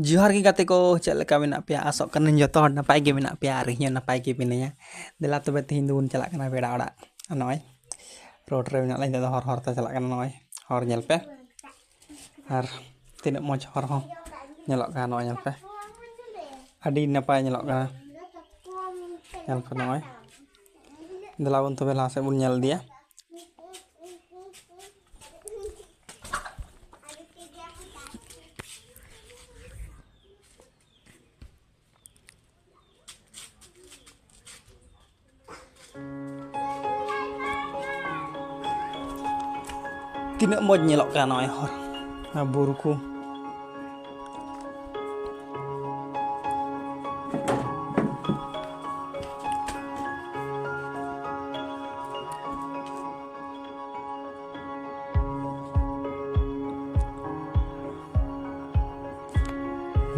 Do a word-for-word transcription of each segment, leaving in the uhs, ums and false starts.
ᱡᱚᱦᱟᱨ ᱜᱮ ᱜᱟᱛᱮ ᱠᱚ, ᱪᱮᱫ ᱞᱮᱠᱟ ᱢᱮᱱᱟᱜ ᱯᱮᱭᱟ? ᱟᱥᱚᱜ ᱠᱟᱹᱱᱟᱹᱧ ᱡᱚᱛᱚ ᱦᱚᱲ ᱱᱟᱯᱟᱭ ᱜᱮ ᱢᱮᱱᱟᱜ ᱯᱮᱭᱟ ᱟᱨ ᱤᱧ ᱦᱚᱸ ᱱᱟᱯᱟᱭ ᱜᱮ ᱢᱤᱱᱟᱹᱧᱟ᱾ ᱫᱮᱞᱟ ᱛᱚᱵᱮ ᱛᱮᱦᱮᱧ ᱫᱚᱵᱚᱱ ᱪᱟᱞᱟᱜ ᱠᱟᱱᱟ ᱯᱮᱲᱟ ᱚᱲᱟᱜ᱾ ᱱᱚᱜᱼᱚᱭ ᱨᱳᱰ ᱨᱮ ᱢᱮᱱᱟᱜ ᱞᱤᱧ, ᱱᱤᱛᱚᱜ ᱫᱚ ᱦᱚᱨ ᱦᱚᱨ ᱛᱮ ᱪᱟᱞᱟᱜ ᱠᱟᱱᱟ᱾ ᱱᱚᱜᱼᱚᱭ ᱦᱚᱨ ᱧᱮᱞ ᱯᱮ, ᱟᱨ ᱛᱤᱱᱟᱹᱜ ᱢᱚᱡᱽ ᱦᱚᱨ ᱦᱚᱸ ᱧᱮᱞᱚᱜ ᱠᱟᱱᱟ᱾ ᱱᱚᱜᱼᱚᱭ ᱧᱮᱞ ᱯᱮ, ᱟᱹᱰᱤ ᱱᱟᱯᱟᱭ ᱧᱮᱞᱚᱜ ᱠᱟᱱᱟ᱾ ᱧᱮᱞ ᱯᱮ ᱱᱚᱜᱼᱚᱭ, ᱫᱮᱞᱟ ᱵᱚᱱ ᱛᱚᱵᱮ ᱞᱟᱦᱟ ᱥᱮᱫ ᱵᱚᱱ ᱧᱮᱞ ᱤᱫᱤᱭᱟ᱾ ᱛᱤᱱᱟᱹᱜ ᱢᱚᱡᱽ ᱧᱮᱞᱚᱜ ᱠᱟᱱᱟ ᱱᱚᱜᱼᱚᱭ ᱦᱚᱨ ᱟᱨ ᱵᱩᱨᱩ ᱠᱚ᱾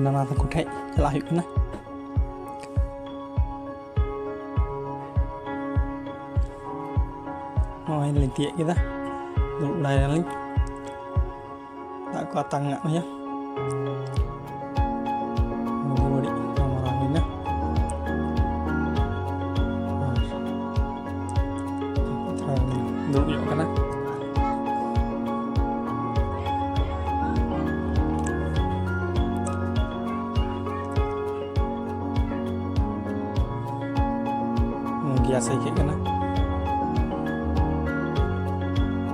ᱱᱟᱱᱟ ᱛᱟᱠᱚ ᱴᱷᱮᱡ ᱪᱟᱞᱟᱜ ᱦᱩᱭᱩᱜ ᱠᱟᱱᱟ᱾ ᱱᱚᱜᱼᱚᱭ ᱞᱤᱧ ᱛᱤᱭᱟᱹᱜ ᱠᱮᱫᱟ, ᱫᱩᱲᱩᱵ ᱵᱟᱲᱟᱭ ᱱᱟᱞᱤᱧ᱾ ᱫᱟᱜ ᱠᱚ ᱟᱛᱟᱝ ᱧᱚᱜ ᱦᱩᱭᱟ᱾ ᱵᱩᱜᱤ ᱵᱟᱹᱲᱤᱡ ᱜᱟᱞᱢᱟᱨᱟᱣ ᱦᱩᱭᱱᱟ᱾ ᱟᱨ ᱛᱷᱚᱲᱟ ᱜᱟᱱ ᱫᱩᱲᱩᱵ ᱧᱚᱜ ᱠᱟᱱᱟ᱾ ᱜᱮᱥ ᱟᱹᱭᱠᱟᱹᱜ ᱠᱟᱱᱟ᱾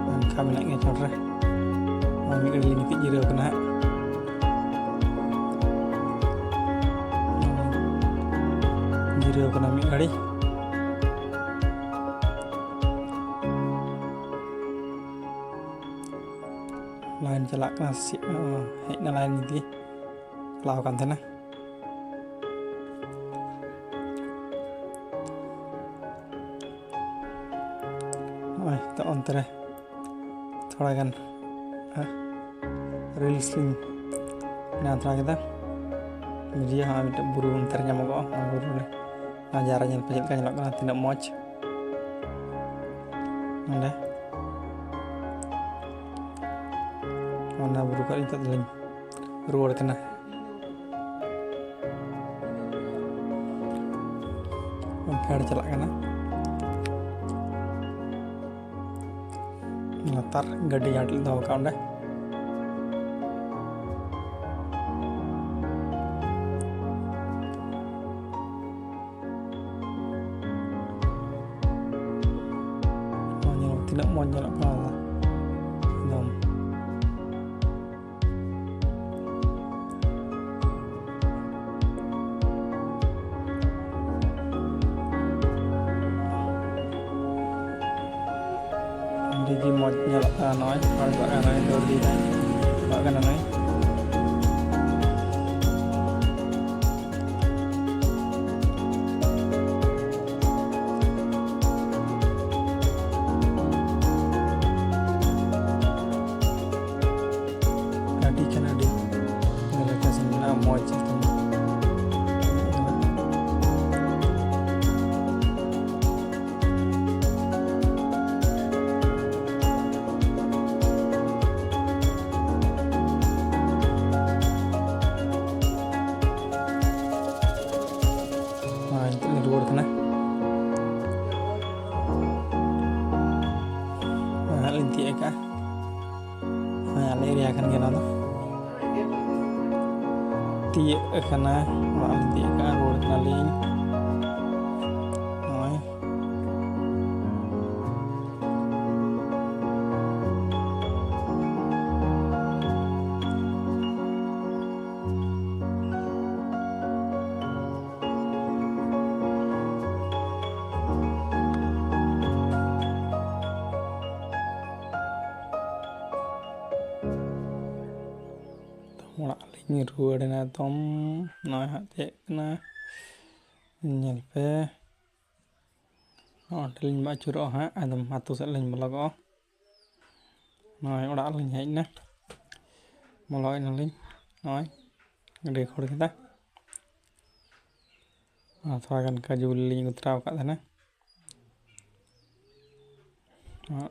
ᱯᱟᱝᱠᱷᱟ ᱢᱮᱱᱟᱜ ᱜᱮᱭᱟ ᱪᱚᱴ ᱨᱮ᱾ ᱱᱚᱣᱟ ᱢᱤᱫ ᱜᱷᱟᱹᱲᱤ ᱞᱤᱧ ᱜᱤᱛᱤᱡ ᱡᱤᱨᱟᱹᱣ ᱠᱟᱱᱟ ᱦᱟᱸᱜ᱾ ᱡᱤᱨᱟᱹᱣ ᱠᱟᱱᱟ ᱢᱤᱫ ᱜᱷᱟᱹᱲᱤ᱾ ᱞᱟᱭᱤᱱ ᱪᱟᱞᱟᱜ ᱠᱟᱱᱟ ᱥᱮ ᱪᱮᱫ? ᱚ, ᱦᱮᱡ ᱮᱱᱟ ᱞᱟᱭᱤᱱ ᱱᱤᱛ ᱜᱮ᱾ ᱪᱟᱞᱟᱣ ᱟᱠᱟᱱ ᱛᱟᱦᱮᱱᱟ᱾ ᱱᱚᱜᱼᱚᱭ ᱛᱚ ᱚᱱᱛᱮ ᱨᱮ ᱛᱷᱚᱲᱟ ᱜᱟᱱ, ᱦᱮᱸ, ᱨᱤᱞᱥ ᱞᱤᱧ ᱵᱮᱱᱟᱣ ᱛᱷᱚᱲᱟ ᱠᱮᱫᱟ᱾ ᱵᱷᱤᱰᱤᱭᱳ ᱦᱚᱸ ᱢᱤᱫᱴᱮᱱ ᱵᱩᱨᱩ ᱚᱱᱛᱮ ᱨᱮ ᱧᱟᱢᱚᱜᱚᱜᱼᱟ᱾ ᱚᱱᱟ ᱵᱩᱨᱩ ᱨᱮ ᱱᱟᱡᱟᱨᱟ ᱧᱮᱞ ᱯᱮ ᱪᱮᱫ ᱞᱮᱠᱟ ᱧᱮᱞᱚᱜ ᱠᱟᱱᱟ, ᱛᱤᱱᱟᱹᱜ ᱢᱚᱡᱽ᱾ ᱱᱚᱰᱮ ᱚᱱᱟ ᱵᱩᱨᱩ ᱠᱷᱚᱱ ᱱᱤᱛᱚᱜ ᱫᱚᱞᱤᱧ ᱨᱩᱣᱟᱹᱲ ᱠᱟᱱᱟ᱾ ᱯᱷᱮᱰ ᱪᱟᱞᱟᱜ ᱠᱟᱱᱟ᱾ ᱞᱟᱛᱟᱨ ᱜᱟᱹᱰᱤ ᱡᱟᱦᱟᱸ ᱴᱷᱮᱱ ᱫᱚᱦᱚ ᱠᱟᱜᱼᱟ ᱚᱸᱰᱮ᱾ ᱱᱚᱣᱟ ᱧᱮᱞ ᱛᱤᱱᱟᱹᱜ ᱢᱚᱡᱽ ᱧᱮᱞᱚᱜ ᱠᱟᱱᱟ ᱚᱱᱟ᱾ ᱮᱠᱫᱚᱢ᱾ ᱟᱹᱰᱤ ᱜᱮ ᱢᱚᱡᱽ ᱧᱮᱞᱚᱜ ᱠᱟᱱᱟ ᱱᱚᱜᱼᱚᱭ᱾ ᱦᱚᱲ ᱠᱚ ᱱᱚᱜᱼᱚᱭ ᱫᱟᱹᱲ ᱤᱫᱤᱭᱮᱫᱟᱭ᱾ ᱪᱟᱞᱟᱜ ᱠᱟᱱᱟ ᱱᱚᱜᱼᱚᱭ᱾ ᱟᱹᱰᱤ ᱠᱷᱟᱱ ᱟᱹᱰᱤ ᱧᱮᱞ ᱞᱮᱠᱟ ᱥᱮ ᱢᱮᱱᱟᱜᱼᱟ, ᱢᱚᱡᱽ ᱮᱠᱫᱚᱢ᱾ ᱟᱨ ᱱᱤᱛᱚᱜ ᱞᱤᱧ ᱨᱩᱣᱟᱹᱲ ᱠᱟᱱᱟ᱾ ᱚᱲᱟᱜ ᱞᱤᱧ ᱛᱤᱭᱳᱜ ᱟᱠᱟᱫᱼᱟ᱾ ᱦᱮᱸ, ᱟᱞᱮ ᱮᱨᱤᱭᱟ ᱠᱟᱱ ᱜᱮᱭᱟ ᱱᱚᱣᱟ ᱫᱚ᱾ ᱛᱤᱭᱳᱜ ᱟᱠᱟᱱᱟ, ᱚᱲᱟᱜ ᱞᱤᱧ ᱛᱤᱭᱳᱜ ᱟᱠᱟᱫᱼᱟ, ᱨᱩᱣᱟᱹᱲ ᱠᱟᱱᱟᱞᱤᱧ᱾ ᱱᱚᱜᱼᱚᱭ᱾ ᱚᱲᱟᱜ ᱞᱤᱧ ᱨᱩᱣᱟᱹᱲ ᱮᱱᱟ ᱮᱠᱫᱚᱢ᱾ ᱱᱚᱜᱼᱚᱭ ᱦᱟᱸᱜ ᱪᱮᱫ ᱠᱟᱱᱟ ᱧᱮᱞ ᱯᱮ᱾ ᱚᱸᱰᱮ ᱞᱤᱧ ᱟᱹᱪᱩᱨᱚᱜᱼᱟ ᱦᱟᱸᱜ, ᱮᱠᱫᱚᱢ ᱟᱹᱛᱩ ᱥᱮᱫ ᱞᱤᱧ ᱵᱚᱞᱚ ᱠᱚᱜᱼᱟ᱾ ᱱᱚᱜᱼᱚᱭ ᱚᱲᱟᱜ ᱞᱤᱧ ᱦᱮᱡ ᱮᱱᱟ, ᱵᱚᱞᱚ ᱮᱱᱟᱞᱤᱧ᱾ ᱱᱚᱜᱼᱚᱭ ᱜᱟᱹᱰᱤ ᱠᱷᱟᱹᱲ ᱠᱮᱫᱟ᱾ ᱟᱨ ᱛᱷᱚᱲᱟ ᱜᱟᱱ ᱠᱟᱹᱡᱩ ᱵᱤᱞᱤ ᱞᱤᱧ ᱟᱹᱜᱩ ᱛᱚᱨᱟ ᱟᱠᱟᱫ ᱛᱟᱦᱮᱱᱟ,